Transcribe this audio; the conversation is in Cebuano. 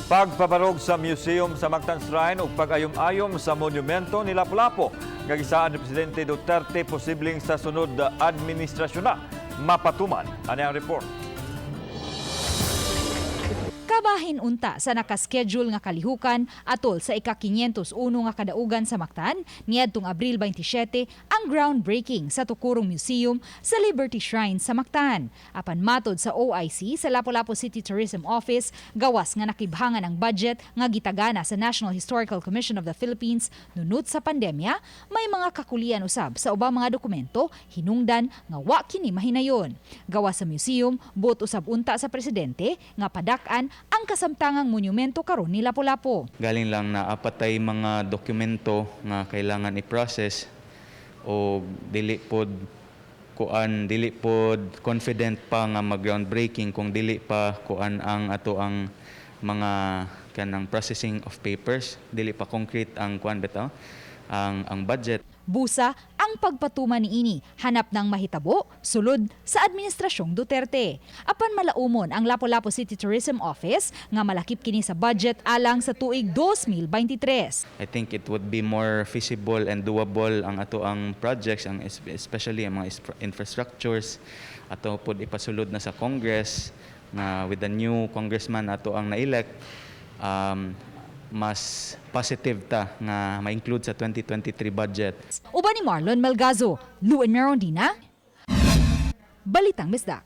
Pagpabarog sa museum sa Mactan Shrine ug pag-ayom-ayom sa monumento ni Lapu-Lapu nga gisaan ni Presidente Duterte, posibleng sa sunod administrasyon na mapatuman. Ani ang report. Kabahin unta sa nakaschedule nga kalihukan atol sa ika-501 nga kadaugan sa Mactan niadtong Abril 27 ang groundbreaking sa Tukurong Museum sa Liberty Shrine sa Mactan. Apan matod sa OIC sa Lapu-Lapu City Tourism Office, gawas nga nakibhangan ang budget nga gitagana sa National Historical Commission of the Philippines nunot sa pandemya, may mga kakulian usab sa ubang mga dokumento hinungdan nga wa kini mahinayon. Gawas sa museum, buot usab unta sa presidente nga padak-an ang kasamtangang monumento karon ni Lapu-Lapu. Galing lang na apatay mga dokumento nga kailangan i-process o dili pod kuan, dili pod confident pa nga mag groundbreaking kung dili pa kuan ang ato ang mga kanang processing of papers, dili pa concrete ang kuan bitaw, ang budget. Busa, ang pagpatuman niini hanap ng mahitabo sulod sa administrasyong Duterte. Apan malaumon ang Lapu-Lapu City Tourism Office nga malakip kini sa budget alang sa tuig 2023. I think it would be more feasible and doable ang ato ang projects, ang especially ang mga infrastructures ato pod ipasulod na sa Congress nga with the new congressman ato ang na-elect, mas positive ta nga ma-include sa 2023 budget. Uban ni Marlon Melgazo, Luen Merondina, Balitang Bisdak.